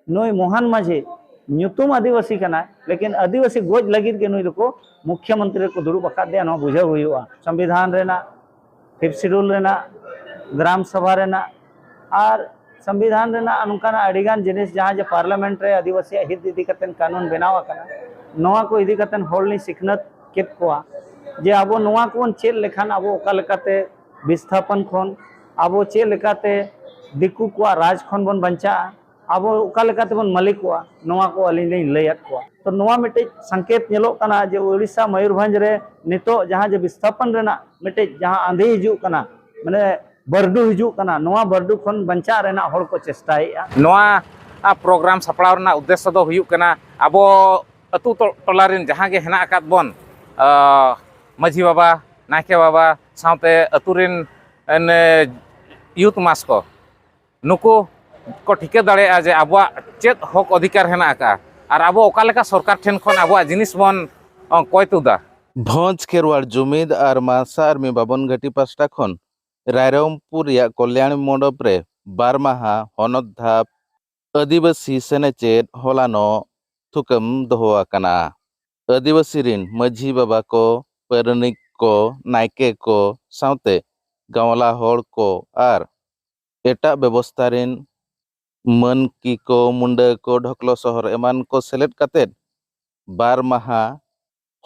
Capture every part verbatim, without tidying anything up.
ᱱᱩᱭ ᱢᱚᱦᱟᱱ ᱢᱟᱹᱡᱷᱤ ᱧᱩᱛᱩᱢ ᱟᱹᱫᱤᱵᱟᱹᱥᱤ ᱠᱟᱱᱟᱭ, ᱞᱮᱠᱤᱱ ᱟᱹᱫᱤᱵᱟᱹᱥᱤ ᱜᱚᱡ ᱞᱟᱹᱜᱤᱫ ᱜᱮ ᱱᱩᱭ ᱫᱚᱠᱚ ᱢᱩᱠᱷᱭᱚ ᱢᱚᱱᱛᱨᱤ ᱨᱮᱠᱚ ᱫᱩᱲᱩᱵ ᱟᱠᱟᱫᱮᱭᱟ᱾ ᱱᱚᱣᱟ ᱵᱩᱡᱷᱟᱹᱣ ᱦᱩᱭᱩᱜᱼᱟ᱾ ᱥᱚᱝᱵᱤᱫᱷᱟᱱ ᱨᱮᱱᱟᱜ, ᱯᱷᱤᱯᱛᱷ ᱥᱤᱰᱩᱞ ᱨᱮᱱᱟᱜ, ᱜᱨᱟᱢ ᱥᱚᱵᱷᱟ ᱨᱮᱱᱟᱜ ᱟᱨ ᱥᱚᱝᱵᱤᱫᱷᱟᱱ ᱨᱮᱱᱟᱜ ᱱᱚᱝᱠᱟᱱᱟᱜ ᱟᱹᱰᱤᱜᱟᱱ ᱡᱤᱱᱤᱥ ᱡᱟᱦᱟᱸ ᱡᱮ ᱯᱟᱨᱞᱟᱢᱮᱱᱴ ᱨᱮ ᱟᱹᱫᱤᱵᱟᱹᱥᱤᱭᱟᱜ ᱦᱤᱛ ᱤᱫᱤ ᱠᱟᱛᱮ ᱠᱟᱹᱱᱩᱱ ᱵᱮᱱᱟᱣ ᱟᱠᱟᱱᱟ, ᱱᱚᱣᱟ ᱠᱚ ᱤᱫᱤ ᱠᱟᱛᱮ ᱦᱚᱲ ᱞᱤᱧ ᱥᱤᱠᱷᱱᱟᱹᱛ ᱠᱮᱫ ᱠᱚᱣᱟ ᱡᱮ ᱟᱵᱚ ᱱᱚᱣᱟ ᱠᱚᱵᱚᱱ ᱪᱮᱫ ᱞᱮᱠᱷᱟᱱ ᱟᱵᱚ ᱚᱠᱟ ᱞᱮᱠᱟᱛᱮ ᱵᱤᱥᱛᱷᱟᱯᱚᱱ ᱠᱷᱚᱱ, ᱟᱵᱚ ᱪᱮᱫ ᱞᱮᱠᱟᱛᱮ ᱫᱤᱠᱩ ᱠᱚᱣᱟᱜ ᱨᱟᱡᱽ ᱠᱷᱚᱱ ᱵᱚᱱ ᱵᱟᱧᱪᱟᱜᱼᱟ, ᱟᱵᱚ ᱚᱠᱟ ᱞᱮᱠᱟ ᱛᱮᱵᱚᱱ ᱢᱟᱹᱞᱤᱠᱚᱜᱼᱟ, ᱱᱚᱣᱟ ᱠᱚ ᱟᱹᱞᱤᱧ ᱞᱤᱧ ᱞᱟᱹᱭᱟᱫ ᱠᱚᱣᱟ᱾ ᱛᱚ ᱱᱚᱣᱟ ᱢᱤᱫᱴᱤᱡ ᱥᱚᱝᱠᱮᱛ ᱧᱮᱞᱚᱜ ᱠᱟᱱᱟ ᱡᱮ ᱳᱰᱤᱥᱟ ᱢᱚᱭᱩᱨᱵᱷᱚᱸᱡᱽ ᱨᱮ ᱱᱤᱛᱚᱜ ᱡᱟᱦᱟᱸ ᱡᱮ ᱵᱤᱥᱛᱷᱟᱯᱚᱱ ᱨᱮᱱᱟᱜ ᱢᱤᱫᱴᱤᱡ ᱡᱟᱦᱟᱸ ᱟᱸᱫᱷᱮ ᱦᱤᱡᱩᱜ ᱠᱟᱱᱟ, ᱢᱟᱱᱮ ᱵᱟᱹᱨᱰᱩ ᱦᱤᱡᱩᱜ ᱠᱟᱱᱟ, ᱱᱚᱣᱟ ᱵᱟᱹᱨᱰᱩ ᱠᱷᱚᱱ ᱵᱟᱧᱪᱟᱜ ᱨᱮᱱᱟᱜ ᱦᱚᱲ ᱠᱚ ᱪᱮᱥᱴᱟᱭᱮᱫᱼᱟ᱾ ᱱᱚᱣᱟ ᱯᱨᱳᱜᱨᱟᱢ ᱥᱟᱯᱲᱟᱣ ᱨᱮᱱᱟᱜ ᱩᱫᱽᱫᱮᱥᱥᱚ ᱫᱚ ᱦᱩᱭᱩᱜ ᱠᱟᱱᱟ, ᱟᱵᱚ ᱟᱹᱛᱩ ᱴᱚ- ᱴᱚᱞᱟ ᱨᱮᱱ ᱡᱟᱦᱟᱸ ᱜᱮ ᱦᱮᱱᱟᱜ ᱟᱠᱟᱫ ᱵᱚᱱ, ᱟᱸ, ᱢᱟᱹᱡᱷᱤ ᱵᱟᱵᱟ, ᱱᱟᱭᱠᱮ ᱵᱟᱵᱟ, ᱥᱟᱶᱛᱮ ᱟᱹᱛᱩ ᱨᱮᱱ ᱮᱱ, ᱭᱩᱛᱷ ᱢᱟᱥ ᱠᱚ, ᱱᱩᱠᱩ ᱠᱚ ᱴᱷᱤᱠᱟᱹ ᱫᱟᱲᱮᱭᱟᱜᱼᱟ ᱡᱮ ᱟᱵᱚᱣᱟᱜ ᱪᱮᱫ ᱦᱚᱠ ᱚᱫᱷᱤᱠᱟᱨ ᱦᱮᱱᱟᱜ ᱟᱠᱟᱫᱼᱟ ᱟᱨ ᱟᱵᱚ ᱚᱠᱟ ᱞᱮᱠᱟ ᱥᱚᱨᱠᱟᱨ ᱴᱷᱮᱱ ᱠᱷᱚᱱ ᱟᱵᱚᱣᱟᱜ ᱡᱤᱱᱤᱥ ᱵᱚᱱ, ᱚ, ᱠᱚᱭ ᱛᱩᱫᱟ᱾ ᱵᱷᱚᱸᱡᱽ ᱠᱷᱮᱨᱣᱟᱲ ᱡᱩᱢᱤᱫ ᱟᱨ ᱢᱟᱥᱟ ᱟᱨᱢᱤ ᱵᱟᱵᱚᱱ ᱜᱷᱟᱹᱴᱤ ᱯᱟᱥᱴᱟ ᱠᱷᱚᱱ ᱨᱟᱭᱨᱚᱝᱯᱩᱨ ᱨᱮᱭᱟᱜ ᱠᱚᱞᱭᱟᱬᱤ ᱢᱚᱱᱰᱚᱯ ᱨᱮ ᱵᱟᱨ ᱢᱟᱦᱟ ᱦᱚᱱᱚᱛ ᱫᱷᱟᱯ ᱟᱹᱫᱤᱵᱟᱹᱥᱤ ᱥᱮᱱᱮᱪᱮᱫ ᱦᱚᱞᱟᱱᱚᱜ ᱛᱷᱩᱠᱟᱹᱢ ᱫᱚᱦᱚ ᱟᱠᱟᱱᱟ᱾ ᱟᱹᱫᱤᱵᱟᱹᱥᱤ ᱨᱤᱱ ᱢᱟᱹᱡᱷᱤ ᱵᱟᱵᱟ ᱠᱚ, ᱯᱟᱨᱟᱱᱤᱠ ᱠᱚ, ᱱᱟᱭᱠᱮ ᱠᱚ ᱥᱟᱶᱛᱮ ᱜᱟᱶᱞᱟ ᱦᱚᱲ ᱠᱚ ᱟᱨ ᱮᱴᱟᱜ ᱵᱮᱵᱚᱥᱛᱷᱟ ᱨᱤᱱ ᱢᱟᱹᱱᱠᱤ ᱠᱚ, ᱢᱩᱱᱰᱟᱹ ᱠᱚ, ᱰᱷᱚᱠᱞᱚ ᱥᱚᱦᱚᱨ ᱮᱢᱟᱱ ᱠᱚ ᱥᱮᱞᱮᱫ ᱠᱟᱛᱮᱫ ᱵᱟᱨ ᱢᱟᱦᱟ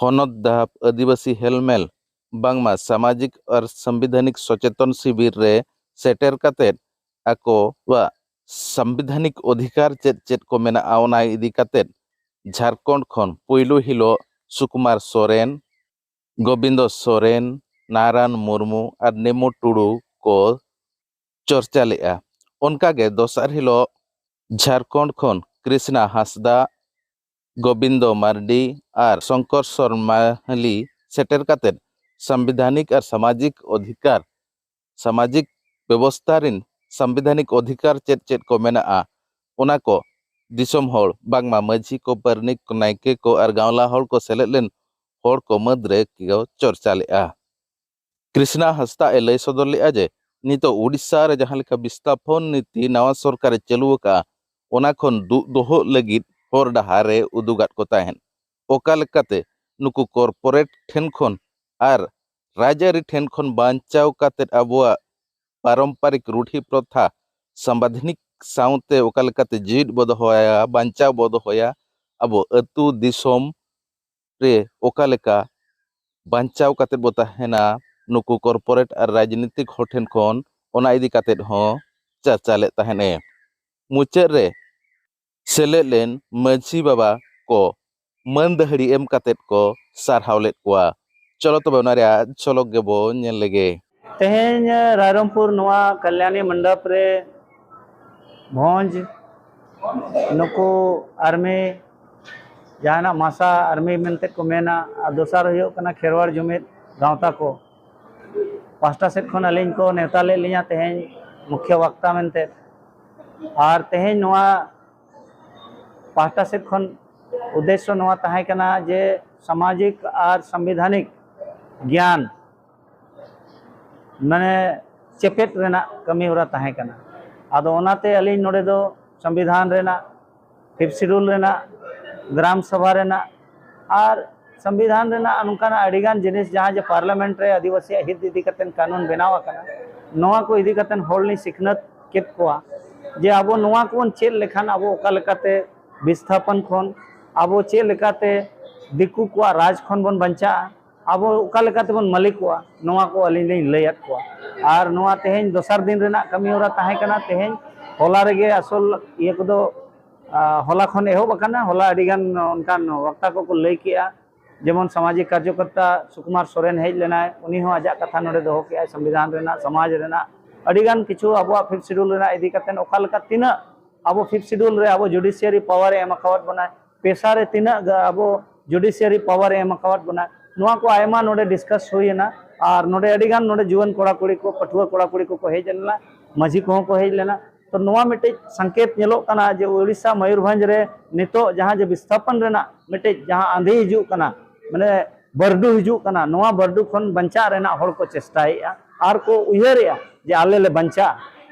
ᱦᱚᱱᱚᱛ ᱫᱷᱟᱯ ᱟᱹᱫᱤᱵᱟᱹᱥᱤ ᱦᱮᱞᱢᱮᱞ ᱵᱟᱝᱢᱟ ᱥᱟᱢᱟᱡᱤᱠ ᱟᱨ ᱥᱟᱢᱵᱤᱫᱷᱟᱱᱤᱠ ᱥᱚᱪᱮᱛᱚᱱ ᱥᱤᱵᱤᱨ ᱨᱮ ᱥᱮᱴᱮᱨ ᱠᱟᱛᱮᱫ ᱟᱠᱚᱣᱟᱜ ᱥᱟᱢᱵᱤᱫᱷᱟᱱᱤᱠ ᱚᱫᱷᱤᱠᱟᱨ ᱪᱮᱫ ᱪᱮᱫ ᱠᱚ ᱢᱮᱱᱟᱜᱼᱟ, ᱚᱱᱟ ᱤᱫᱤ ᱠᱟᱛᱮᱫ ᱡᱷᱟᱲᱠᱷᱚᱸᱰ ᱠᱷᱚᱱ ᱯᱩᱭᱞᱩ ᱦᱤᱞᱳᱜ ᱥᱩᱠᱩᱢᱟᱨ ᱥᱚᱨᱮᱱ, ᱜᱳᱵᱤᱱᱫᱚ ᱥᱚᱨᱮᱱ, ᱱᱟᱨᱟᱱ ᱢᱩᱨᱢᱩ ᱟᱨ ᱱᱮᱢᱳ ᱴᱩᱰᱩ ᱠᱚ ᱪᱚᱨᱪᱟ ᱞᱮᱫᱼᱟ᱾ ᱚᱱᱠᱟᱜᱮ ᱫᱚᱥᱟᱨ ᱦᱤᱞᱳᱜ ᱡᱷᱟᱲᱠᱷᱚᱸᱰ ᱠᱷᱚᱱ ᱠᱨᱤᱥᱱᱟ ᱦᱟᱸᱥᱫᱟ, ᱜᱳᱵᱤᱱᱫᱚ ᱢᱟᱨᱰᱤ ᱟᱨ ᱥᱚᱝᱠᱚᱨ ᱥᱚᱨᱢᱟᱦᱟᱞᱤ ᱥᱮᱴᱮᱨ ᱠᱟᱛᱮᱫ ᱥᱟᱢᱵᱤᱫᱷᱟᱱᱤᱠ ᱟᱨ ᱥᱟᱢᱟᱡᱤᱠ ᱚᱫᱷᱤᱠᱟᱨ, ᱥᱟᱢᱟᱡᱤᱠ ᱵᱮᱵᱚᱥᱛᱷᱟ ᱨᱤᱱ ᱥᱟᱢᱵᱤᱫᱷᱟᱱᱤᱠ ᱚᱫᱷᱤᱠᱟᱨ ᱪᱮᱫ ᱪᱮᱫ ᱠᱚ ᱢᱮᱱᱟᱜᱼᱟ, ᱚᱱᱟ ᱠᱚ ᱫᱤᱥᱚᱢ ᱦᱚᱲ ᱵᱟᱝᱢᱟ ᱢᱟᱹᱡᱷᱤ ᱠᱚ, ᱯᱟᱨᱟᱱᱤᱠ ᱠᱚ, ᱱᱟᱭᱠᱮ ᱠᱚ ᱟᱨ ᱜᱟᱶᱞᱟ ᱦᱚᱲ ᱠᱚ ᱥᱮᱞᱮᱫ ᱞᱮᱱ ᱦᱚᱲ ᱠᱚ ᱢᱟᱹᱫᱽ ᱨᱮ ᱠᱚ ᱪᱚᱨᱪᱟ ᱞᱮᱫᱼᱟ᱾ ᱠᱨᱤᱥᱱᱟ ᱦᱟᱸᱥᱫᱟ ᱮ ᱞᱟᱹᱭ ᱥᱚᱫᱚᱨ ᱞᱮᱫᱼᱟ ᱡᱮ ᱱᱤᱛᱚᱜ ᱳᱰᱤᱥᱟ ᱨᱮ ᱡᱟᱦᱟᱸ ᱞᱮᱠᱟ ᱵᱤᱥᱛᱷᱟᱯᱚᱱ ᱱᱤᱛᱤ ᱱᱟᱣᱟ ᱥᱚᱨᱠᱟᱨ ᱮ ᱪᱟᱹᱞᱩ ᱟᱠᱟᱫᱼᱟ, ᱚᱱᱟ ᱠᱷᱚᱱ ᱫᱩᱜ ᱫᱚᱦᱚᱜ ᱞᱟᱹᱜᱤᱫ ᱦᱚᱨ ᱰᱟᱦᱟᱨ ᱮ ᱩᱫᱩᱜᱟᱫ ᱠᱚ ᱛᱟᱦᱮᱸᱫ᱾ ᱚᱠᱟ ᱞᱮᱠᱟᱛᱮ ᱱᱩᱠᱩ ᱠᱚᱨᱯᱳᱨᱮᱴ ᱴᱷᱮᱱ ᱠᱷᱚᱱ ᱟᱨ ᱨᱟᱡᱽᱟᱹᱨᱤ ᱴᱷᱮᱱ ᱠᱷᱚᱱ ᱵᱟᱧᱪᱟᱣ ᱠᱟᱛᱮᱫ ᱟᱵᱚᱣᱟᱜ ᱯᱟᱨᱚᱢᱯᱟᱨᱤᱠ ᱨᱩᱰᱷᱤ ᱯᱨᱚᱛᱷᱟ ᱥᱟᱢᱵᱤᱫᱷᱟᱱᱤᱠ ᱥᱟᱶᱛᱮ ᱚᱠᱟ ᱞᱮᱠᱟᱛᱮ ᱡᱤᱣᱤᱫ ᱵᱚ ᱫᱚᱦᱚᱭᱟ, ᱵᱟᱧᱪᱟᱣ ᱵᱚ ᱫᱚᱦᱚᱭᱟ, ᱟᱵᱚ ᱟᱹᱛᱩ ᱫᱤᱥᱚᱢ ᱨᱮ ᱚᱠᱟ ᱞᱮᱠᱟ ᱵᱟᱧᱪᱟᱣ ᱠᱟᱛᱮᱫ ᱵᱚ ᱛᱟᱦᱮᱱᱟ, ᱱᱩᱠᱩ ᱠᱚᱨᱯᱳᱨᱮᱴ ᱟᱨ ᱨᱟᱡᱽᱱᱤᱛᱤᱠ ᱦᱚᱲ ᱴᱷᱮᱱ ᱠᱷᱚᱱ ᱚᱱᱟ ᱤᱫᱤ ᱠᱟᱛᱮᱫ ᱦᱚᱸ ᱪᱟᱨᱪᱟ ᱞᱮᱫ ᱛᱟᱦᱮᱱ ᱮ᱾ ᱢᱩᱪᱟᱹᱫ ᱨᱮ ᱥᱮᱞᱮᱫ ᱞᱮᱱ ᱢᱟᱹᱡᱷᱤ ᱵᱟᱵᱟ ᱠᱚ ᱢᱟᱹᱱ ᱫᱟᱹᱦᱲᱤ ᱮᱢ ᱠᱟᱛᱮᱫ ᱠᱚ ᱥᱟᱨᱦᱟᱣ ᱞᱮᱫ ᱠᱚᱣᱟ᱾ ᱪᱚᱞᱚ ᱛᱚᱵᱮ ᱚᱱᱟ ᱨᱮᱭᱟᱜ ᱡᱷᱚᱞᱚᱠ ᱜᱮᱵᱚ ᱧᱮᱞ ᱞᱮᱜᱮ᱾ ᱛᱮᱦᱮᱧ ᱨᱟᱭᱨᱚᱝᱯᱩᱨ ᱱᱚᱣᱟ ᱠᱟᱞᱭᱟᱱᱤ ᱢᱚᱱᱰᱚᱯ ᱨᱮ ᱵᱷᱚᱸᱡᱽ, ᱱᱩᱠᱩ ᱟᱨᱢᱤ, ᱡᱟᱦᱟᱱᱟᱜ ᱢᱟᱥᱟ ᱟᱨᱢᱤ ᱢᱮᱱᱛᱮ ᱠᱚ ᱢᱮᱱᱟ, ᱟᱨ ᱫᱚᱥᱟᱨ ᱦᱩᱭᱩᱜ ᱠᱟᱱᱟ ᱠᱷᱮᱨᱣᱟᱲ ᱡᱩᱢᱤᱫ ᱜᱟᱶᱛᱟ ᱠᱚ ᱯᱟᱦᱴᱟ ᱥᱮᱫ ᱠᱷᱚᱱ ᱟᱹᱞᱤᱧ ᱠᱚ ᱱᱮᱣᱛᱟ ᱞᱮᱫ ᱞᱤᱧᱟ ᱛᱮᱦᱮᱧ ᱢᱩᱠᱷᱭᱟᱹ ᱵᱚᱠᱛᱟ ᱢᱮᱱᱛᱮ᱾ ᱟᱨ ᱛᱮᱦᱮᱧ ᱱᱚᱣᱟ ᱯᱟᱦᱴᱟ ᱥᱮᱫ ᱠᱷᱚᱱ ᱩᱫᱽᱫᱮᱥᱥᱚ ᱱᱚᱣᱟ ᱛᱟᱦᱮᱸ ᱠᱟᱱᱟ ᱡᱮ ᱥᱟᱢᱟᱡᱤᱠ ᱟᱨ ᱥᱟᱝᱵᱤᱫᱷᱟᱱᱤᱠ ᱜᱮᱭᱟᱱ ᱢᱟᱱᱮ ᱪᱮᱯᱮᱫ ᱨᱮᱱᱟᱜ ᱠᱟᱹᱢᱤ ᱦᱚᱨᱟ ᱛᱟᱦᱮᱸ ᱠᱟᱱᱟ᱾ ᱟᱫᱚ ᱚᱱᱟᱛᱮ ᱟᱹᱞᱤᱧ ᱱᱚᱰᱮ ᱫᱚ ᱥᱚᱝᱵᱤᱫᱷᱟᱱ ᱨᱮᱱᱟᱜ, ᱯᱷᱤᱯᱛᱷ ᱥᱤᱰᱩᱞ ᱨᱮᱱᱟᱜ, ᱜᱨᱟᱢ ᱥᱚᱵᱷᱟ ᱨᱮᱱᱟᱜ ᱟᱨ ᱥᱚᱝᱵᱤᱫᱷᱟᱱ ᱨᱮᱱᱟᱜ ᱱᱚᱝᱠᱟᱱᱟᱜ ᱟᱹᱰᱤᱜᱟᱱ ᱡᱤᱱᱤᱥ ᱡᱟᱦᱟᱸ ᱡᱮ ᱯᱟᱨᱞᱟᱢᱮᱱᱴ ᱨᱮ ᱟᱹᱫᱤᱵᱟᱹᱥᱤᱭᱟᱜ ᱦᱤᱛ ᱤᱫᱤ ᱠᱟᱛᱮ ᱠᱟᱹᱱᱩᱱ ᱵᱮᱱᱟᱣ ᱟᱠᱟᱱᱟ, ᱱᱚᱣᱟ ᱠᱚ ᱤᱫᱤ ᱠᱟᱛᱮ ᱦᱚᱲ ᱞᱤᱧ ᱥᱤᱠᱷᱱᱟᱹᱛ ᱠᱮᱫ ᱠᱚᱣᱟ ᱡᱮ ᱟᱵᱚ ᱱᱚᱣᱟ ᱠᱚᱵᱚᱱ ᱪᱮᱫ ᱞᱮᱠᱷᱟᱱ ᱟᱵᱚ ᱚᱠᱟ ᱞᱮᱠᱟᱛᱮ ᱵᱤᱥᱛᱷᱟᱯᱚᱱ ᱠᱷᱚᱱ, ᱟᱵᱚ ᱪᱮᱫ ᱞᱮᱠᱟᱛᱮ ᱫᱤᱠᱩ ᱠᱚᱣᱟᱜ ᱨᱟᱡᱽ ᱠᱷᱚᱱ ᱵᱚᱱ ᱵᱟᱧᱪᱟᱜᱼᱟ, ᱟᱵᱚ ᱚᱠᱟ ᱞᱮᱠᱟ ᱛᱮᱵᱚᱱ ᱢᱟᱹᱞᱤᱠᱚᱜᱼᱟ, ᱱᱚᱣᱟ ᱠᱚ ᱟᱹᱞᱤᱧ ᱞᱤᱧ ᱞᱟᱹᱭᱟᱫ ᱠᱚᱣᱟ᱾ ᱟᱨ ᱱᱚᱣᱟ ᱛᱮᱦᱮᱧ ᱫᱚᱥᱟᱨ ᱫᱤᱱ ᱨᱮᱱᱟᱜ ᱠᱟᱹᱢᱤ ᱦᱚᱨᱟ ᱛᱟᱦᱮᱸ ᱠᱟᱱᱟ᱾ ᱛᱮᱦᱮᱧ ᱦᱚᱞᱟ ᱨᱮᱜᱮ ᱟᱥᱚᱞ ᱤᱭᱟᱹ ᱠᱚᱫᱚ, ᱟ, ᱦᱚᱞᱟ ᱠᱷᱚᱱ ᱮᱦᱚᱵ ᱟᱠᱟᱱᱟ᱾ ᱦᱚᱞᱟ ᱟᱹᱰᱤᱜᱟᱱ ᱚᱱᱠᱟᱱ ᱵᱚᱠᱛᱟ ᱠᱚᱠᱚ ᱞᱟᱹᱭ ᱠᱮᱜᱼᱟ, ᱡᱮᱢᱚᱱ ᱥᱟᱢᱟᱡᱤᱠ ᱠᱟᱨᱡᱚᱠᱚᱨᱛᱟ ᱥᱩᱠᱩᱢᱟᱨ ᱥᱚᱨᱮᱱ ᱦᱮᱡ ᱞᱮᱱᱟᱭ, ᱩᱱᱤ ᱦᱚᱸ ᱟᱡᱟᱜ ᱠᱟᱛᱷᱟ ᱱᱚᱰᱮ ᱫᱚᱦᱚ ᱠᱮᱜᱼᱟᱭ, ᱥᱚᱝᱵᱤᱫᱷᱟᱱ ᱨᱮᱱᱟᱜ, ᱥᱚᱢᱟᱡᱽ ᱨᱮᱱᱟᱜ ᱟᱹᱰᱤᱜᱟᱱ ᱠᱤᱪᱷᱩ ᱟᱵᱚᱣᱟᱜ ᱯᱷᱤᱯᱛᱷ ᱥᱤᱰᱩᱞ ᱨᱮᱱᱟᱜ ᱤᱫᱤ ᱠᱟᱛᱮ ᱚᱠᱟ ᱞᱮᱠᱟ ᱛᱤᱱᱟᱹᱜ ᱟᱵᱚ ᱯᱷᱤᱯᱛᱷ ᱥᱤᱰᱩᱞ ᱨᱮ ᱟᱵᱚ ᱡᱩᱰᱤᱥᱤᱭᱟᱨᱤ ᱯᱟᱣᱟᱨ ᱮ ᱮᱢ ᱟᱠᱟᱣᱟᱫ ᱵᱚᱱᱟ, ᱯᱮᱥᱟ ᱨᱮ ᱛᱤᱱᱟᱹᱜ ᱜᱟ-, ᱟᱵᱚ ᱡᱩᱰᱤᱥᱤᱭᱟᱨᱤ ᱯᱟᱣᱟᱨ ᱮ ᱮᱢ ᱟᱠᱟᱣᱟᱫ ᱵᱚᱱᱟ, ᱱᱚᱣᱟ ᱠᱚ ᱟᱭᱢᱟ ᱱᱚᱰᱮ ᱰᱤᱥᱠᱟᱥ ᱦᱩᱭᱮᱱᱟ᱾ ᱟᱨ ᱱᱚᱰᱮ ᱟᱹᱰᱤᱜᱟᱱ ᱱᱚᱰᱮ ᱡᱩᱣᱟᱹᱱ ᱠᱚᱲᱟ ᱠᱩᱲᱤ ᱠᱚ, ᱯᱟᱹᱴᱷᱩᱣᱟᱹ ᱠᱚᱲᱟ ᱠᱩᱲᱤ ᱠᱚᱠᱚ ᱦᱮᱡ ᱞᱮᱱᱟ, ᱢᱟᱹᱡᱷᱤ ᱠᱚᱦᱚᱸ ᱠᱚ ᱦᱮᱡ ᱞᱮᱱᱟ᱾ ᱛᱚ ᱱᱚᱣᱟ ᱢᱤᱫᱴᱤᱡ ᱥᱚᱝᱠᱮᱛ ᱧᱮᱞᱚᱜ ᱠᱟᱱᱟ ᱡᱮ ᱩᱲᱤᱥᱥᱟ ᱢᱚᱭᱩᱨᱵᱷᱚᱸᱡᱽ ᱨᱮ ᱱᱤᱛᱚᱜ ᱡᱟᱦᱟᱸ ᱡᱮ ᱵᱤᱥᱛᱷᱟᱯᱚᱱ ᱨᱮᱱᱟᱜ ᱢᱤᱫᱴᱤᱡ ᱡᱟᱦᱟᱸ ᱟᱸᱫᱷᱤ ᱦᱤᱡᱩᱜ ᱠᱟᱱᱟ, ᱢᱟᱱᱮ ᱵᱟᱹᱨᱰᱩ ᱦᱤᱡᱩᱜ ᱠᱟᱱᱟ, ᱱᱚᱣᱟ ᱵᱟᱹᱨᱰᱩ ᱠᱷᱚᱱ ᱵᱟᱧᱪᱟᱜ ᱨᱮᱱᱟᱜ ᱦᱚᱲ ᱠᱚ ᱪᱮᱥᱴᱟᱭᱮᱫᱼᱟ ᱟᱨ ᱠᱚ ᱩᱭᱦᱟᱹᱨᱮᱫᱼᱟ ᱡᱮ ᱟᱞᱮ ᱞᱮ ᱵᱟᱧᱪᱟᱜᱼᱟ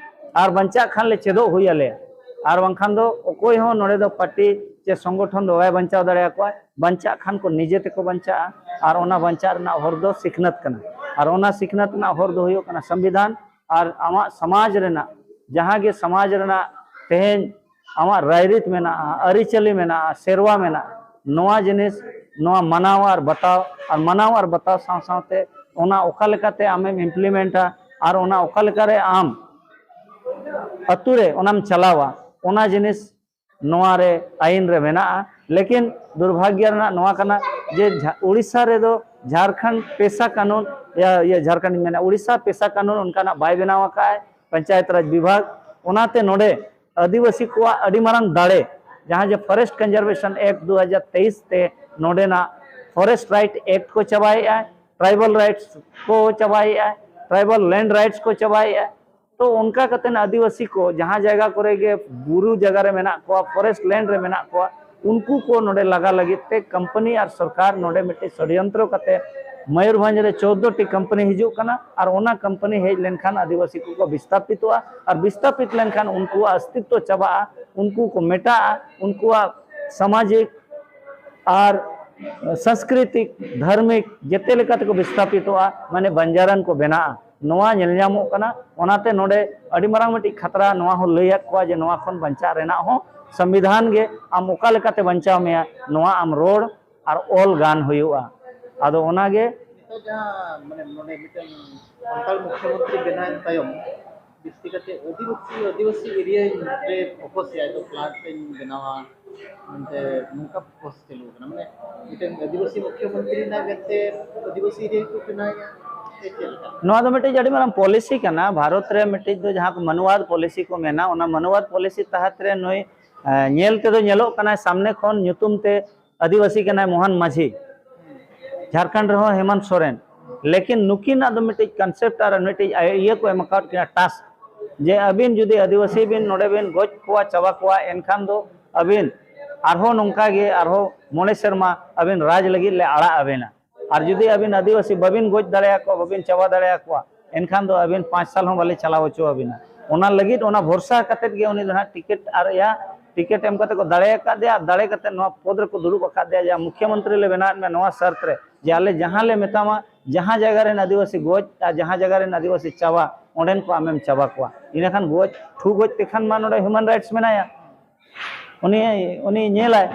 ᱟᱨ ᱵᱟᱧᱪᱟᱜ ᱠᱷᱟᱱ ᱞᱮ ᱪᱮᱫᱚᱜ ᱦᱩᱭ ᱟᱞᱮᱭᱟ᱾ ᱟᱨ ᱵᱟᱝᱠᱷᱟᱱ ᱫᱚ ᱚᱠᱚᱭ ᱦᱚᱸ ᱱᱚᱰᱮ ᱫᱚ ᱯᱟᱨᱴᱤ ᱪᱮ ᱥᱚᱝᱜᱚᱴᱷᱚᱱ ᱫᱚ ᱵᱟᱭ ᱵᱟᱧᱪᱟᱣ ᱫᱟᱲᱮᱭᱟᱠᱚᱣᱟ᱾ ᱵᱟᱧᱪᱟᱜ ᱠᱷᱟᱱ ᱠᱚ ᱱᱤᱡᱮ ᱛᱮᱠᱚ ᱵᱟᱧᱪᱟᱜᱼᱟ᱾ ᱟᱨ ᱚᱱᱟ ᱵᱟᱧᱪᱟᱜ ᱨᱮᱱᱟᱜ ᱦᱚᱨ ᱫᱚ ᱥᱤᱠᱷᱱᱟᱹᱛ ᱠᱟᱱᱟ᱾ ᱟᱨ ᱚᱱᱟ ᱥᱤᱠᱷᱱᱟᱹᱛ ᱨᱮᱱᱟᱜ ᱦᱚᱨ ᱫᱚ ᱦᱩᱭᱩᱜ ᱠᱟᱱᱟ ᱥᱚᱝᱵᱤᱫᱷᱟᱱ᱾ ᱟᱨ ᱟᱢᱟᱜ ᱥᱚᱢᱟᱡᱽ ᱨᱮᱱᱟᱜ ᱡᱟᱦᱟᱸ ᱜᱮ ᱥᱚᱢᱟᱡᱽ ᱨᱮᱱᱟᱜ ᱛᱮᱦᱮᱧ ᱟᱢᱟᱜ ᱨᱟᱭᱨᱤᱛ ᱢᱮᱱᱟᱜᱼᱟ, ᱟᱹᱨᱤᱪᱟᱹᱞᱤ ᱢᱮᱱᱟᱜᱼᱟ, ᱥᱮᱨᱣᱟ ᱢᱮᱱᱟᱜᱼᱟ, ᱱᱚᱣᱟ ᱡᱤᱱᱤᱥ, ᱱᱚᱣᱟ ᱢᱟᱱᱟᱣ ᱟᱨ ᱵᱟᱛᱟᱣ, ᱟᱨ ᱢᱟᱱᱟᱣ ᱟᱨ ᱵᱟᱛᱟᱣ ᱥᱟᱶ ᱥᱟᱶᱛᱮ ᱚᱱᱟ ᱚᱠᱟ ᱞᱮᱠᱟᱛᱮ ᱟᱢᱮᱢ ᱤᱢᱯᱞᱤᱢᱮᱱᱴᱟ ᱟᱨ ᱚᱱᱟ ᱚᱠᱟ ᱞᱮᱠᱟᱨᱮ ᱟᱢ ᱟᱹᱛᱩ ᱨᱮ ᱚᱱᱟᱢ ᱪᱟᱞᱟᱣᱟ, ᱚᱱᱟ ᱡᱤᱱᱤᱥ ᱱᱚᱣᱟ ᱨᱮ ᱟᱭᱤᱱ ᱨᱮ ᱢᱮᱱᱟᱜᱼᱟ᱾ ᱞᱮᱠᱤᱱ ᱫᱩᱨᱵᱷᱟᱜᱽᱭᱚ ᱨᱮᱱᱟᱜ ᱱᱚᱣᱟ ᱠᱟᱱᱟ ᱡᱮ ᱡᱷᱟ-, ᱩᱲᱤᱥᱥᱟ ᱨᱮᱫᱚ ᱡᱷᱟᱲᱠᱷᱚᱸᱰ ᱯᱮᱥᱟ ᱠᱟᱱᱩᱱ, ᱤᱭᱟᱹ, ᱤᱭᱟᱹ, ᱡᱷᱟᱲᱠᱷᱚᱸᱰ ᱤᱧ ᱢᱮᱱᱟ, ᱩᱲᱤᱥᱥᱟ ᱯᱮᱥᱟ ᱠᱟᱱᱩᱱ ᱚᱱᱠᱟᱱᱟᱜ ᱵᱟᱭ ᱵᱮᱱᱟᱣ ᱟᱠᱟᱫ ᱯᱚᱧᱪᱟᱭᱮᱛ ᱨᱟᱡᱽ ᱵᱤᱵᱷᱟᱜᱽ᱾ ᱚᱱᱟᱛᱮ ᱱᱚᱰᱮ ᱟᱹᱫᱤᱵᱟᱹᱥᱤ ᱠᱚᱣᱟᱜ ᱟᱹᱰᱤ ᱢᱟᱨᱟᱝ ᱫᱟᱲᱮ, ᱡᱟᱦᱟᱸ ᱡᱮ Forest Conservation Act ᱫᱩ ᱦᱟᱡᱟᱨ ᱛᱮᱭᱤᱥ ᱛᱮ ᱱᱚᱰᱮᱱᱟᱜ Forest Right Act ᱠᱚ ᱪᱟᱵᱟᱭᱮᱫᱼᱟ, ᱴᱨᱟᱭᱵᱟᱞ ᱨᱟᱭᱤᱴᱥ ᱠᱚ ᱪᱟᱵᱟᱭᱮᱫᱼᱟ, ᱴᱨᱟᱭᱵᱟᱞ ᱞᱮᱱᱰ ᱨᱟᱭᱤᱴᱥ ᱠᱚ ᱪᱟᱵᱟᱭᱮᱫᱼᱟ᱾ ᱛᱚ ᱚᱱᱠᱟ ᱠᱟᱛᱮ ᱟᱹᱫᱤᱵᱟᱹᱥᱤ ᱠᱚ ᱡᱟᱦᱟᱸ ᱡᱟᱭᱜᱟ ᱠᱚᱨᱮ ᱜᱮ ᱵᱩᱨᱩ ᱡᱟᱭᱜᱟ ᱨᱮ ᱢᱮᱱᱟᱜ ᱠᱚᱣᱟ, ᱯᱷᱚᱨᱮᱥᱴ ᱞᱮᱱᱰ ᱨᱮ ᱢᱮᱱᱟᱜ ᱠᱚᱣᱟ, ᱩᱱᱠᱩ ᱠᱚ ᱱᱚᱰᱮ ᱞᱟᱜᱟ ᱞᱟᱹᱜᱤᱫ ᱛᱮ ᱠᱳᱢᱯᱟᱱᱤ ᱟᱨ ᱥᱚᱨᱠᱟᱨ ᱱᱚᱰᱮ ᱢᱤᱫᱴᱮᱡ ᱥᱚᱲᱭᱚᱱᱛᱨᱚ ᱠᱟᱛᱮ ᱢᱚᱭᱩᱨᱵᱷᱚᱸᱡᱽ ᱨᱮ ᱪᱳᱫᱽᱫᱳ ᱴᱤ ᱠᱳᱢᱯᱟᱱᱤ ᱦᱤᱡᱩᱜ ᱠᱟᱱᱟ ᱟᱨ ᱚᱱᱟ ᱠᱳᱢᱯᱟᱱᱤ ᱦᱮᱡ ᱞᱮᱱᱠᱷᱟᱱ ᱟᱹᱫᱤᱵᱟᱹᱥᱤ ᱠᱚᱠᱚ ᱵᱤᱥᱛᱟᱯᱤᱛᱚᱜᱼᱟ ᱟᱨ ᱵᱤᱥᱛᱟᱯᱤᱛ ᱞᱮᱱᱠᱷᱟᱱ ᱩᱱᱠᱩᱣᱟᱜ ᱚᱥᱛᱤᱛᱛᱚ ᱪᱟᱵᱟᱜᱼᱟ, ᱩᱱᱠᱩ ᱠᱚ ᱢᱮᱴᱟᱜᱼᱟ, ᱩᱱᱠᱩᱣᱟᱜ ᱥᱟᱢᱟᱡᱤᱠ ᱟᱨ ᱥᱟᱝᱥᱠᱨᱤᱛᱤᱠ, ᱫᱷᱟᱨᱢᱤᱠ ᱡᱮᱛᱮ ᱞᱮᱠᱟ ᱛᱮᱠᱚ ᱵᱤᱥᱛᱟᱯᱤᱛᱚᱜᱼᱟ, ᱢᱟᱱᱮ ᱵᱟᱧᱡᱟᱨᱟᱱ ᱠᱚ ᱵᱮᱱᱟᱜᱼᱟ, ᱱᱚᱣᱟ ᱧᱮᱞ ᱧᱟᱢᱚᱜ ᱠᱟᱱᱟ᱾ ᱚᱱᱟᱛᱮ ᱱᱚᱰᱮ ᱟᱹᱰᱤ ᱢᱟᱨᱟᱝ ᱢᱤᱫᱴᱤᱡ ᱠᱷᱟᱛᱨᱟ ᱱᱚᱣᱟ ᱦᱚᱸ ᱞᱟᱹᱭᱟᱫ ᱠᱚᱣᱟ ᱡᱮ ᱱᱚᱣᱟ ᱠᱷᱚᱱ ᱵᱟᱧᱪᱟᱜ ᱨᱮᱱᱟᱜ ᱦᱚᱸ ᱥᱚᱝᱵᱤᱫᱷᱟᱱ ᱜᱮ ᱟᱢ ᱚᱠᱟ ᱞᱮᱠᱟᱛᱮ ᱵᱟᱧᱪᱟᱣ ᱢᱮᱭᱟ, ᱱᱚᱣᱟ ᱟᱢ ᱨᱚᱲ ᱟᱨ ᱚᱞ ᱜᱟᱱ ᱦᱩᱭᱩᱜᱼᱟ᱾ ᱟᱫᱚ ᱚᱱᱟᱜᱮ ᱱᱤᱛᱚᱜ ᱡᱟᱦᱟᱸ ᱢᱟᱱᱮ ᱱᱚᱰᱮ ᱢᱤᱫᱴᱮᱱ ᱥᱟᱱᱛᱟᱲ ᱢᱩᱠᱷᱭᱚᱢᱚᱱᱛᱨᱤ ᱵᱮᱱᱟᱣᱮᱱ ᱛᱟᱭᱚᱢ ᱵᱤᱥᱛᱤ ᱠᱟᱛᱮ ᱟᱹᱫᱤᱵᱟᱹᱥᱤ, ᱟᱹᱫᱤᱵᱟᱹᱥᱤ ᱮᱨᱤᱭᱟ ᱨᱮ ᱯᱷᱳᱠᱟᱥ ᱮᱫᱟ, ᱫᱚ ᱯᱞᱟᱱᱴ ᱤᱧ ᱵᱮᱱᱟᱣᱟ ᱢᱮᱱᱛᱮ ᱱᱚᱝᱠᱟ ᱯᱷᱳᱠᱟᱥ ᱪᱟᱹᱞᱩ ᱟᱠᱟᱱᱟ᱾ ᱢᱟᱱᱮ ᱢᱤᱫᱴᱮᱱ ᱟᱹᱫᱤᱵᱟᱹᱥᱤ ᱢᱩᱠᱷᱭᱚᱢᱚᱱᱛᱨᱤ ᱨᱮᱱᱟᱜ ᱢᱮᱱᱛᱮ ᱟᱹᱫᱤᱵᱟᱹᱥᱤ ᱮᱨᱤᱭᱟ ᱠᱚ ᱵᱮᱱᱟᱣᱮᱫᱼᱟ ᱥᱮ ᱪᱮᱫ ᱞᱮᱠᱟ? ᱱᱚᱣᱟ ᱫᱚ ᱢᱤᱫᱴᱤᱡ ᱟᱹᱰᱤ ᱢᱟᱨᱟᱝ ᱯᱚᱞᱤᱥᱤ ᱠᱟᱱᱟ᱾ ᱵᱷᱟᱨᱚᱛ ᱨᱮ ᱢᱤᱫᱴᱤᱡ ᱫᱚ ᱡᱟᱦᱟᱸ ᱠᱚ ᱢᱟᱱᱣᱟᱫ ᱯᱚᱞᱤᱥᱤ ᱠᱚ ᱢᱮᱱᱟ, ᱚᱱᱟ ᱢᱟᱱᱣᱟᱫ ᱯᱚᱞᱤᱥᱤ ᱛᱟᱦᱟᱛ ᱨᱮ ᱱᱩᱭ, ᱮ, ᱧᱮᱞ ᱛᱮᱫᱚ ᱧᱮᱞᱚᱜ ᱠᱟᱱᱟᱭ ᱥᱟᱢᱱᱮ ᱠᱷᱚᱱ ᱧᱩᱛᱩᱢ ᱛᱮ ᱟᱹᱫᱤᱵᱟᱹᱥᱤ ᱠᱟᱱᱟᱭ ᱢᱳᱦᱚᱱ ᱢᱟᱹᱡᱷᱤ, ᱡᱷᱟᱲᱠᱷᱚᱸᱰ ᱨᱮᱦᱚᱸ ᱦᱮᱢᱟᱱᱛ ᱥᱚᱨᱮᱱ, ᱞᱮᱠᱤᱱ ᱱᱩᱠᱤᱱᱟᱜ ᱫᱚ ᱢᱤᱫᱴᱤᱡ ᱠᱚᱱᱥᱮᱯᱴ ᱟᱨ ᱢᱤᱫᱴᱤᱡ ᱤᱭᱟᱹ ᱠᱚ ᱮᱢ ᱟᱠᱟᱫ ᱠᱤᱱᱟ, ᱴᱟᱥᱠ, ᱡᱮ ᱟᱹᱵᱤᱱ ᱡᱩᱫᱤ ᱟᱹᱫᱤᱵᱟᱹᱥᱤ ᱵᱤᱱ ᱱᱚᱰᱮ ᱵᱤᱱ ᱜᱚᱡ ᱠᱚᱣᱟ, ᱪᱟᱵᱟ ᱠᱚᱣᱟ, ᱮᱱᱠᱷᱟᱱ ᱫᱚ ᱟᱹᱵᱤᱱ ᱟᱨᱦᱚᱸ ᱱᱚᱝᱠᱟ ᱜᱮ ᱟᱨᱦᱚᱸ ᱢᱚᱬᱮ ᱥᱮᱨᱢᱟ ᱟᱹᱵᱤᱱ ᱨᱟᱡᱽ ᱞᱟᱹᱜᱤᱫ ᱞᱮ ᱟᱲᱟᱜ ᱟᱵᱮᱱᱟ᱾ ᱟᱨ ᱡᱩᱫᱤ ᱟᱹᱵᱤᱱ ᱟᱹᱫᱤᱵᱟᱹᱥᱤ ᱵᱟᱹᱵᱤᱱ ᱜᱚᱡ ᱫᱟᱲᱮᱭᱟᱠᱚᱣᱟ, ᱵᱟᱹᱵᱤᱱ ᱪᱟᱵᱟ ᱫᱟᱲᱮᱭᱟᱠᱚᱣᱟ, ᱮᱱᱠᱷᱟᱱ ᱫᱚ ᱟᱹᱵᱤᱱ ᱯᱟᱸᱪ ᱥᱟᱞ ᱦᱚᱸ ᱵᱟᱞᱮ ᱪᱟᱞᱟᱣ ᱦᱚᱪᱚ ᱟᱹᱵᱤᱱᱟ᱾ ᱚᱱᱟ ᱞᱟᱹᱜᱤᱫ, ᱚᱱᱟ ᱵᱷᱚᱨᱥᱟ ᱠᱟᱛᱮᱫ ᱜᱮ ᱩᱱᱤ ᱫᱚ ᱦᱟᱸᱜ ᱴᱤᱠᱤᱴ ᱟᱨ ᱭᱟ ᱴᱤᱠᱤᱴ ᱮᱢ ᱠᱟᱛᱮ ᱠᱚ ᱫᱟᱲᱮ ᱟᱠᱟᱫᱮᱭᱟ, ᱟᱨ ᱫᱟᱲᱮ ᱠᱟᱛᱮ ᱱᱚᱣᱟ ᱯᱚᱫᱽ ᱨᱮᱠᱚ ᱫᱩᱲᱩᱵ ᱟᱠᱟᱫᱮᱭᱟ᱾ ᱡᱟ ᱢᱩᱠᱷᱭᱚᱢᱚᱱᱛᱨᱤ ᱞᱮ ᱵᱮᱱᱟᱣᱮᱫ ᱢᱮᱭᱟ ᱱᱚᱣᱟ ᱥᱟᱨᱛ ᱨᱮ, ᱡᱮ ᱟᱞᱮ ᱡᱟᱦᱟᱸ ᱞᱮ ᱢᱮᱛᱟᱢᱟ, ᱡᱟᱦᱟᱸ ᱡᱟᱭᱜᱟ ᱨᱮᱱ ᱟᱹᱫᱤᱵᱟᱹᱥᱤ ᱜᱚᱡ ᱟᱨ ᱡᱟᱦᱟᱸ ᱡᱟᱭᱜᱟ ᱨᱮᱱ ᱟᱹᱫᱤᱵᱟᱹᱥᱤ ᱪᱟᱵᱟ, ᱚᱸᱰᱮᱱ ᱠᱚ ᱟᱢᱮᱢ ᱪᱟᱵᱟ ᱠᱚᱣᱟ᱾ ᱤᱱᱟᱹᱠᱷᱟᱱ ᱜᱚᱡ, ᱴᱷᱩ ᱜᱚᱡ ᱛᱮᱠᱷᱟᱱ ᱢᱟ ᱱᱚᱰᱮ human rights ᱢᱮᱱᱟᱭᱟ, ᱩᱱᱤ, ᱩᱱᱤ ᱧᱮᱞᱟᱭ,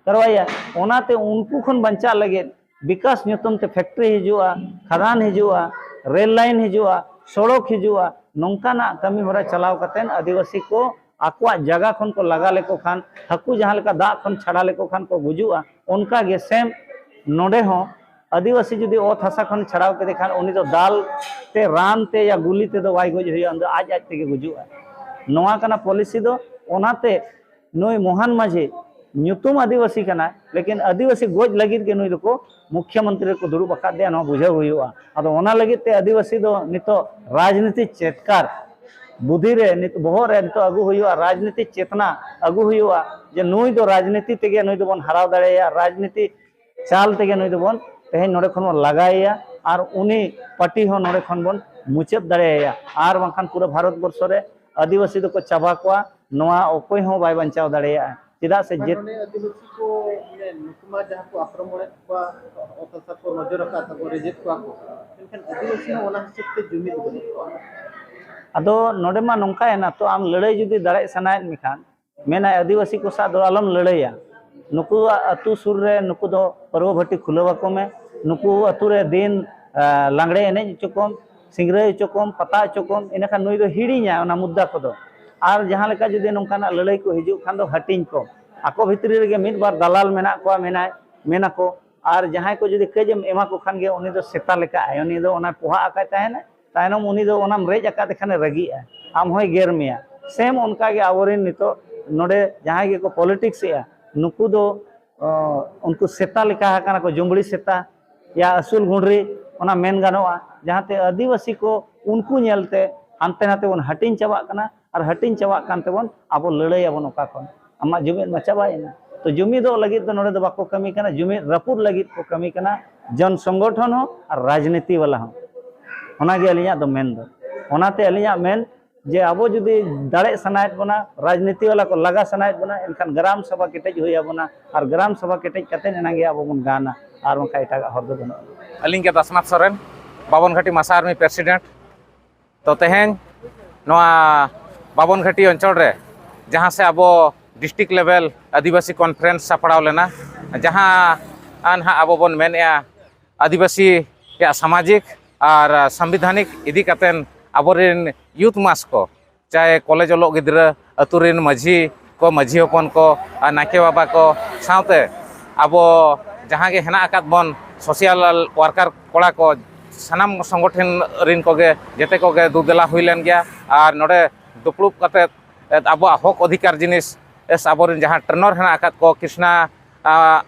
ᱠᱟᱨᱣᱟᱭᱟ᱾ ᱚᱱᱟᱛᱮ ᱩᱱᱠᱩ ᱠᱷᱚᱱ ᱵᱟᱧᱪᱟᱜ ᱞᱟᱹᱜᱤᱫ ᱵᱤᱠᱟᱥ ᱧᱩᱛᱩᱢ ᱛᱮ factory ᱦᱤᱡᱩᱜᱼᱟ, ᱠᱷᱟᱫᱟᱱ ᱦᱤᱡᱩᱜᱼᱟ, ᱨᱮᱞ line ᱦᱤᱡᱩᱜᱼᱟ, ᱥᱚᱲᱚᱠ ᱦᱤᱡᱩᱜᱼᱟ, ᱱᱚᱝᱠᱟᱱᱟᱜ ᱠᱟᱹᱢᱤ ᱦᱚᱨᱟ ᱪᱟᱞᱟᱣ ᱠᱟᱛᱮᱫ ᱟᱹᱫᱤᱵᱟᱹᱥᱤ ᱠᱚ ᱟᱠᱚᱣᱟᱜ ᱡᱟᱭᱜᱟ ᱠᱷᱚᱱ ᱠᱚ ᱞᱟᱜᱟ ᱞᱮᱠᱚ ᱠᱷᱟᱱ, ᱦᱟᱹᱠᱩ ᱡᱟᱦᱟᱸ ᱞᱮᱠᱟ ᱫᱟᱜ ᱠᱷᱚᱱ ᱪᱷᱟᱲᱟ ᱞᱮᱠᱚ ᱠᱷᱟᱱ ᱠᱚ ᱜᱩᱡᱩᱜᱼᱟ, ᱚᱱᱠᱟ ᱜᱮ same ᱱᱚᱰᱮ ᱦᱚᱸ ᱟᱹᱫᱤᱵᱟᱹᱥᱤ ᱡᱩᱫᱤ ᱚᱛ ᱦᱟᱥᱟ ᱠᱷᱚᱱ ᱪᱷᱟᱲᱟᱣ ᱠᱮᱫᱮ ᱠᱷᱟᱱ, ᱩᱱᱤ ᱫᱚ ᱫᱟᱞ ᱛᱮ, ᱨᱟᱱ ᱛᱮ ᱭᱟ ᱜᱩᱞᱤ ᱛᱮᱫᱚ ᱵᱟᱭ ᱜᱚᱡ ᱦᱩᱭᱩᱜᱼᱟ, ᱩᱱᱤ ᱫᱚ ᱟᱡ ᱟᱡ ᱛᱮᱜᱮ ᱜᱩᱡᱩᱜᱼᱟ᱾ ᱱᱚᱣᱟ ᱠᱟᱱᱟ policy ᱫᱚ᱾ ᱚᱱᱟᱛᱮ ᱱᱩᱭ ᱢᱳᱦᱟᱱ ᱢᱟᱹᱡᱷᱤ ᱧᱩᱛᱩᱢ ᱟᱹᱫᱤᱵᱟᱹᱥᱤ ᱠᱟᱱᱟᱭ, ᱞᱮᱠᱤᱱ ᱟᱹᱫᱤᱵᱟᱹᱥᱤ ᱜᱚᱡ ᱞᱟᱹᱜᱤᱫ ᱜᱮ ᱱᱩᱭ ᱫᱚᱠᱚ ᱢᱩᱠᱷᱭᱚᱢᱚᱱᱛᱨᱤ ᱨᱮᱠᱚ ᱫᱩᱲᱩᱵ ᱟᱠᱟᱫᱮᱭᱟ, ᱱᱚᱣᱟ ᱵᱩᱡᱷᱟᱹᱣ ᱦᱩᱭᱩᱜᱼᱟ᱾ ᱟᱫᱚ ᱚᱱᱟ ᱞᱟᱹᱜᱤᱫ ᱛᱮ ᱟᱹᱫᱤᱵᱟᱹᱥᱤ ᱫᱚ ᱱᱤᱛᱚᱜ ᱨᱟᱡᱽᱱᱤᱛᱤ ᱪᱮᱛᱠᱟᱨ ᱵᱩᱫᱷᱤ ᱨᱮ, ᱱᱤᱛ ᱵᱚᱦᱚᱜ ᱨᱮ ᱱᱤᱛᱚᱜ ᱟᱹᱜᱩ ᱦᱩᱭᱩᱜᱼᱟ, ᱨᱟᱡᱽᱱᱤᱛᱤ ᱪᱮᱛᱱᱟ ᱟᱹᱜᱩ ᱦᱩᱭᱩᱜᱼᱟ, ᱡᱮ ᱱᱩᱭ ᱫᱚ ᱨᱟᱡᱽᱱᱤᱛᱤ ᱛᱮᱜᱮ ᱱᱩᱭ ᱫᱚᱵᱚᱱ ᱦᱟᱨᱟᱣ ᱫᱟᱲᱮᱭᱟᱭᱟ, ᱨᱟᱡᱽᱱᱤᱛᱤ ᱪᱟᱞ ᱛᱮᱜᱮ ᱱᱩᱭ ᱫᱚᱵᱚᱱ ᱛᱮᱦᱮᱧ ᱱᱚᱰᱮ ᱠᱷᱚᱱ ᱵᱚᱱ ᱞᱟᱜᱟᱭᱮᱭᱟ, ᱟᱨ ᱩᱱᱤ ᱯᱟᱨᱴᱤ ᱦᱚᱸ ᱱᱚᱰᱮ ᱠᱷᱚᱱ ᱵᱚᱱ ᱢᱩᱪᱟᱹᱫ ᱫᱟᱲᱮᱭᱟᱭᱟ, ᱟᱨ ᱵᱟᱝᱠᱷᱟᱱ ᱯᱩᱨᱟᱹ ᱵᱷᱟᱨᱚᱛ ᱵᱚᱨᱥᱚ ᱨᱮ ᱟᱹᱫᱤᱵᱟᱹᱥᱤ ᱫᱚᱠᱚ ᱪᱟᱵᱟ ᱠᱚᱣᱟ, ᱱᱚᱣᱟ ᱚᱠᱚᱭ ᱦᱚᱸ ᱵᱟᱭ ᱵᱟᱧᱪᱟᱣ ᱫᱟᱲᱮᱭᱟᱜᱼᱟ᱾ ᱪᱮᱫᱟᱜ ᱥᱮ ᱡᱮ ᱱᱚᱰᱮ ᱟᱹᱫᱤᱵᱟᱹᱥᱤ ᱠᱚ, ᱢᱟᱱᱮ, ᱱᱩᱠᱩ ᱢᱟ ᱡᱟᱦᱟᱸ ᱠᱚ ᱟᱠᱨᱚᱢᱚᱬᱮᱫ ᱠᱚᱣᱟ, ᱚᱛ ᱦᱟᱥᱟ ᱠᱚ ᱱᱚᱡᱚᱨ ᱟᱠᱟᱫ ᱛᱟᱠᱚ, ᱨᱮᱡᱮᱫ ᱠᱚᱣᱟ ᱠᱚ, ᱢᱮᱱᱠᱷᱟᱱ ᱟᱹᱫᱤᱵᱟᱹᱥᱤ ᱦᱚᱸ ᱚᱱᱟ ᱦᱤᱥᱟᱹᱵ ᱛᱮ ᱡᱩᱢᱤᱫ ᱵᱟᱹᱱᱩᱜ ᱠᱚᱣᱟ᱾ ᱟᱫᱚ ᱱᱚᱰᱮ ᱢᱟ ᱱᱚᱝᱠᱟᱭᱮᱱᱟ, ᱛᱚ ᱟᱢ ᱞᱟᱹᱲᱦᱟᱹᱭ ᱡᱩᱫᱤ ᱫᱟᱲᱮ ᱥᱟᱱᱟᱭᱮᱫ ᱢᱮᱠᱷᱟᱱ, ᱢᱮᱱᱟᱭ, ᱟᱹᱫᱤᱵᱟᱹᱥᱤ ᱠᱚ ᱥᱟᱶ ᱫᱚ ᱟᱞᱚᱢ ᱞᱟᱹᱲᱦᱟᱹᱭᱟ, ᱱᱩᱠᱩᱣᱟᱜ ᱟᱹᱛᱩ ᱥᱩᱨ ᱨᱮ ᱱᱩᱠᱩ ᱫᱚ ᱯᱟᱹᱨᱣᱟᱹ ᱵᱷᱟᱹᱴᱤ ᱠᱷᱩᱞᱟᱹᱣ ᱟᱠᱚ ᱢᱮ, ᱱᱩᱠᱩ ᱟᱹᱛᱩ ᱨᱮ ᱫᱤᱱ, ᱟ, ᱞᱟᱜᱽᱲᱮ ᱮᱱᱮᱡ ᱦᱚᱪᱚ ᱠᱚᱢ, ᱥᱤᱝᱨᱟᱹᱭ ᱦᱚᱪᱚ ᱠᱚᱢ, ᱯᱟᱛᱟ ᱦᱚᱪᱚ ᱠᱚᱢ, ᱤᱱᱟᱹᱠᱷᱟᱱ ᱱᱩᱭ ᱫᱚ ᱦᱤᱲᱤᱧᱟ ᱚᱱᱟ ᱢᱩᱫᱽᱫᱟ ᱠᱚᱫᱚ᱾ ᱟᱨ ᱡᱟᱦᱟᱸ ᱞᱮᱠᱟ ᱡᱩᱫᱤ ᱱᱚᱝᱠᱟᱱᱟᱜ ᱞᱟᱹᱲᱦᱟᱹᱭ ᱠᱚ ᱦᱤᱡᱩᱜ ᱠᱷᱟᱱ ᱫᱚ ᱦᱟᱹᱴᱤᱧ ᱠᱚᱢ, ᱟᱠᱚ ᱵᱷᱤᱛᱨᱤ ᱨᱮᱜᱮ ᱢᱤᱫ ᱵᱟᱨ ᱫᱟᱞᱟᱞ ᱢᱮᱱᱟᱜ ᱠᱚᱣᱟ, ᱢᱮᱱᱟᱭ, ᱢᱮᱱᱟᱠᱚ, ᱟᱨ ᱡᱟᱦᱟᱸᱭ ᱠᱚ ᱡᱩᱫᱤ ᱠᱟᱹᱡ ᱮᱢ ᱮᱢᱟ ᱠᱚ ᱠᱷᱟᱱ ᱜᱮ ᱩᱱᱤ ᱫᱚ ᱥᱮᱛᱟ ᱞᱮᱠᱟᱜᱼᱟᱭ, ᱩᱱᱤ ᱫᱚ ᱚᱱᱟ ᱯᱚᱦᱟ ᱟᱠᱟᱭ ᱛᱟᱦᱮᱱᱟ, ᱛᱟᱭᱱᱚᱢ ᱩᱱᱤ ᱫᱚ ᱚᱱᱟᱢ ᱨᱮᱡ ᱟᱠᱟᱫ ᱠᱷᱟᱱᱮ ᱨᱟᱹᱜᱤᱜᱼᱟ, ᱟᱢ ᱦᱚᱸᱭ ᱜᱮᱨ ᱢᱮᱭᱟ᱾ ᱥᱮᱢ ᱚᱱᱠᱟ ᱜᱮ ᱟᱵᱚᱨᱮᱱ ᱱᱤᱛᱚᱜ ᱱᱚᱰᱮ ᱡᱟᱦᱟᱸᱭ ᱜᱮᱠᱚ politics ᱮᱜᱼᱟ, ᱱᱩᱠᱩ ᱫᱚ, ᱚ, ᱩᱱᱠᱩ ᱥᱮᱛᱟ ᱞᱮᱠᱟ ᱟᱠᱟᱱᱟ ᱠᱚ, ᱡᱩᱢᱵᱽᱲᱤ ᱥᱮᱛᱟ, ᱭᱟ ᱟᱹᱥᱩᱞ ᱜᱩᱸᱰᱨᱤ, ᱚᱱᱟ ᱢᱮᱱ ᱜᱟᱱᱚᱜᱼᱟ, ᱡᱟᱦᱟᱸᱛᱮ ᱟᱹᱫᱤᱵᱟᱹᱥᱤ ᱠᱚ ᱩᱱᱠᱩ ᱧᱮᱞᱛᱮ ᱦᱟᱱᱛᱮ ᱱᱟᱛᱮ ᱵᱚᱱ ᱦᱟᱹᱴᱤᱧ ᱪᱟᱵᱟᱜ ᱠᱟᱱᱟ᱾ ᱟᱨ ᱦᱟᱹᱴᱤᱧ ᱪᱟᱵᱟᱜ ᱠᱟᱱ ᱛᱮᱵᱚᱱ ᱟᱵᱚ ᱞᱟᱹᱲᱦᱟᱹᱭ ᱟᱵᱚᱱ ᱚᱠᱟ ᱠᱷᱚᱱ? ᱟᱢᱟᱜ ᱡᱩᱢᱤᱫ ᱢᱟ ᱪᱟᱵᱟᱭᱮᱱᱟ᱾ ᱛᱚ ᱡᱩᱢᱤᱫᱚᱜ ᱞᱟᱹᱜᱤᱫ ᱫᱚ ᱱᱚᱰᱮ ᱫᱚ ᱵᱟᱠᱚ ᱠᱟᱹᱢᱤ ᱠᱟᱱᱟ, ᱡᱩᱢᱤᱫ ᱨᱟᱹᱯᱩᱫ ᱞᱟᱹᱜᱤᱫ ᱠᱚ ᱠᱟᱹᱢᱤ ᱠᱟᱱᱟ, ᱡᱚᱱ ᱥᱚᱝᱜᱚᱴᱷᱚᱱ ᱦᱚᱸ ᱟᱨ ᱨᱟᱡᱽᱱᱤᱛᱤ ᱵᱟᱞᱟ ᱦᱚᱸ᱾ ᱚᱱᱟᱜᱮ ᱟᱹᱞᱤᱧᱟᱜ ᱫᱚ ᱢᱮᱱ ᱫᱚ᱾ ᱚᱱᱟᱛᱮ ᱟᱹᱞᱤᱧᱟᱜ ᱢᱮᱱ, ᱡᱮ ᱟᱵᱚ ᱡᱩᱫᱤ ᱫᱟᱲᱮᱜ ᱥᱟᱱᱟᱭᱮᱫ ᱵᱚᱱᱟ, ᱨᱟᱡᱽᱱᱤᱛᱤ ᱵᱟᱞᱟ ᱠᱚ ᱞᱟᱜᱟ ᱥᱟᱱᱟᱭᱮᱫ ᱵᱚᱱᱟ, ᱮᱱᱠᱷᱟᱱ ᱜᱨᱟᱢ ᱥᱚᱵᱷᱟ ᱠᱮᱴᱮᱡ ᱦᱩᱭ ᱟᱵᱚᱱᱟ, ᱟᱨ ᱜᱨᱟᱢ ᱥᱚᱵᱷᱟ ᱠᱮᱴᱮᱡ ᱠᱟᱛᱮ ᱮᱱᱟᱝ ᱜᱮ ᱟᱵᱚ ᱵᱚᱱ ᱜᱟᱱᱟ, ᱟᱨ ᱵᱟᱝᱠᱷᱟᱱ ᱮᱴᱟᱜᱟᱜ ᱦᱚᱨ ᱫᱚ ᱵᱟᱹᱱᱩᱜᱼᱟ᱾ ᱟᱹᱞᱤᱧ ᱜᱮ ᱫᱟᱥᱱᱟᱛᱷ ᱥᱚᱨᱮᱱ, ᱵᱟᱵᱚᱱ ᱜᱷᱟᱹᱴᱤ ᱢᱟᱥᱟ ᱟᱨᱢᱤ president᱾ ᱛᱚ ᱛᱮᱦᱮᱧ ᱱᱚᱣᱟ ᱵᱟᱵᱚᱱ ᱜᱷᱟᱹᱴᱤ ᱚᱧᱪᱚᱞ ᱨᱮ ᱡᱟᱦᱟᱸ ᱥᱮ ᱟᱵᱚ district level ᱟᱹᱫᱤᱵᱟᱹᱥᱤ conference ᱥᱟᱯᱲᱟᱣ ᱞᱮᱱᱟ, ᱡᱟᱦᱟᱸ ᱱᱟᱦᱟᱜ ᱟᱵᱚ ᱵᱚᱱ ᱢᱮᱱᱮᱫᱼᱟ ᱟᱹᱫᱤᱵᱟᱹᱥᱤᱭᱟᱜ ᱥᱟᱢᱟᱡᱤᱠ ᱟᱨ ᱥᱟᱝᱵᱤᱫᱷᱟᱱᱤᱠ ᱤᱫᱤ ᱠᱟᱛᱮᱱ ᱟᱵᱚᱨᱮᱱ youth mass ᱠᱚ, ᱪᱟᱦᱮ ᱠᱚᱞᱮᱡᱽ ᱚᱞᱚᱜ ᱜᱤᱫᱽᱨᱟᱹ, ᱟᱹᱛᱩ ᱨᱮᱱ ᱢᱟᱹᱡᱷᱤ ᱠᱚ, ᱢᱟᱹᱡᱷᱤ ᱦᱚᱯᱚᱱ ᱠᱚ, ᱟᱨ ᱱᱟᱭᱠᱮ ᱵᱟᱵᱟ ᱠᱚ, ᱥᱟᱶᱛᱮ ᱟᱵᱚ ᱡᱟᱦᱟᱸ ᱜᱮ ᱦᱮᱱᱟᱜ ᱟᱠᱟᱫ ᱵᱚᱱ social worker ᱠᱚᱲᱟ ᱠᱚ, ᱥᱟᱱᱟᱢ ᱥᱚᱝᱜᱚᱴᱷᱚᱱ ᱨᱮᱱ ᱠᱚᱜᱮ, ᱡᱮᱛᱮ ᱠᱚᱜᱮ ᱫᱩ ᱫᱮᱞᱟ ᱦᱩᱭ ᱞᱮᱱ ᱜᱮᱭᱟ᱾ ᱟᱨ ᱱᱚᱰᱮ ᱫᱩᱯᱲᱩᱵ ᱠᱟᱛᱮᱫ ᱟᱵᱚᱣᱟᱜ ᱦᱚᱠ ᱚᱫᱷᱤᱠᱟᱨ ᱡᱤᱱᱤᱥ, ᱮᱥ, ᱟᱵᱚᱨᱮᱱ ᱡᱟᱦᱟᱸ trainer ᱦᱮᱱᱟᱜ ᱟᱠᱟᱫ ᱠᱚ, ᱠᱨᱤᱥᱱᱟ, ᱟ,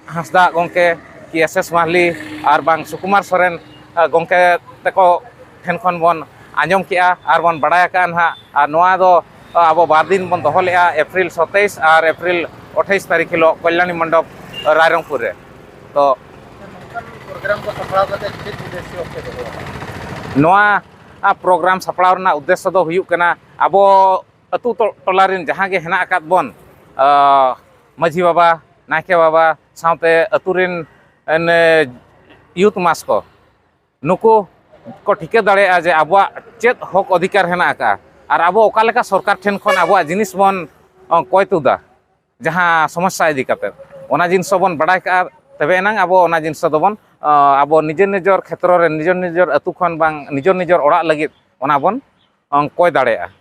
ᱦᱟᱸᱥᱫᱟ ᱜᱚᱢᱠᱮ, ᱠᱤ ᱮᱥ ᱮᱥ ᱢᱟᱦᱞᱤ, ᱟᱨ ᱵᱟᱝ ᱥᱩᱠᱩᱢᱟᱨ ᱥᱚᱨᱮᱱ, ᱟ, ᱜᱚᱢᱠᱮ ᱛᱟᱠᱚ ᱴᱷᱮᱱ ᱠᱷᱚᱱ ᱵᱚᱱ ᱟᱸᱡᱚᱢ ᱠᱮᱜᱼᱟ ᱟᱨ ᱵᱚᱱ ᱵᱟᱲᱟᱭ ᱟᱠᱟᱫᱼᱟ ᱱᱟᱦᱟᱜ᱾ ᱟᱨ ᱱᱚᱣᱟ ᱫᱚ, ᱟ, ᱟᱵᱚ ᱵᱟᱨ ᱫᱤᱱ ᱵᱚᱱ ᱫᱚᱦᱚ ᱞᱮᱜᱼᱟ, ᱮᱯᱨᱤᱞ ᱥᱟᱛᱟᱭᱤᱥ ᱟᱨ ᱮᱯᱨᱤᱞ ᱟᱴᱷᱟᱭᱤᱥ ᱛᱟᱹᱨᱤᱠᱷ ᱦᱤᱞᱳᱜ ᱠᱚᱞᱭᱟᱱᱤ ᱢᱚᱱᱰᱚᱯ, ᱨᱟᱭᱨᱚᱝᱯᱩᱨ ᱨᱮ᱾ ᱛᱚ ᱱᱚᱝᱠᱟᱱ program ᱠᱚ ᱥᱟᱯᱲᱟᱣ ᱠᱟᱛᱮ ᱪᱮᱫ ᱩᱫᱽᱫᱮᱥᱥᱚ ᱯᱮ ᱫᱚᱦᱚ ᱟᱠᱟᱫᱟ? ᱱᱚᱣᱟ, ᱟ, program ᱥᱟᱯᱲᱟᱣ ᱨᱮᱱᱟᱜ ᱩᱫᱽᱫᱮᱥᱥᱚ ᱫᱚ ᱦᱩᱭᱩᱜ ᱠᱟᱱᱟ, ᱟᱵᱚ ᱟᱹᱛᱩ ᱴᱚ-, ᱴᱚᱞᱟ ᱨᱮᱱ ᱡᱟᱦᱟᱸ ᱜᱮ ᱦᱮᱱᱟᱜ ᱟᱠᱟᱫ ᱵᱚᱱ, ᱟ, ᱢᱟᱹᱡᱷᱤ ᱵᱟᱵᱟ, ᱱᱟᱭᱠᱮ ᱵᱟᱵᱟ, ᱥᱟᱶᱛᱮ ᱟᱹᱛᱩ ᱨᱮᱱ, ᱮᱱ, youth mass ᱠᱚ, ᱱᱩᱠᱩ ᱠᱚ ᱴᱷᱤᱠᱟᱹ ᱫᱟᱲᱮᱭᱟᱜᱼᱟ ᱡᱮ ᱟᱵᱚᱣᱟᱜ ᱪᱮᱫ ᱦᱚᱠ ᱚᱫᱷᱤᱠᱟᱨ ᱦᱮᱱᱟᱜ ᱟᱠᱟᱫᱼᱟ ᱟᱨ ᱟᱵᱚ ᱚᱠᱟ ᱞᱮᱠᱟ ᱥᱚᱨᱠᱟᱨ ᱴᱷᱮᱱ ᱠᱷᱚᱱ ᱟᱵᱚᱣᱟᱜ ᱡᱤᱱᱤᱥ ᱵᱚᱱ, ᱚ, ᱠᱚᱭ ᱛᱩᱫᱟ, ᱡᱟᱦᱟᱸ ᱥᱚᱢᱚᱥᱥᱟ ᱤᱫᱤ ᱠᱟᱛᱮ, ᱚᱱᱟ ᱡᱤᱱᱤᱥ ᱦᱚᱸᱵᱚᱱ ᱵᱟᱰᱟᱭ ᱠᱟᱜᱼᱟ᱾ ᱛᱚᱵᱮ ᱮᱱᱟᱝ ᱟᱵᱚ ᱚᱱᱟ ᱡᱤᱱᱤᱥ ᱫᱚᱵᱚᱱ, ᱚ, ᱟᱵᱚ ᱱᱤᱡᱮᱨ ᱱᱤᱡᱮᱨ ᱠᱷᱮᱛᱨᱚ ᱨᱮ, ᱱᱤᱡᱮᱨ ᱱᱤᱡᱮᱨ ᱟᱹᱛᱩ ᱠᱷᱚᱱ ᱵᱟᱝ ᱱᱤᱡᱮᱨ ᱱᱤᱡᱮᱨ ᱚᱲᱟᱜ ᱞᱟᱹᱜᱤᱫ ᱚᱱᱟ ᱵᱚᱱ, ᱚ, ᱠᱚᱭ ᱫᱟᱲᱮᱭᱟᱜᱼᱟ᱾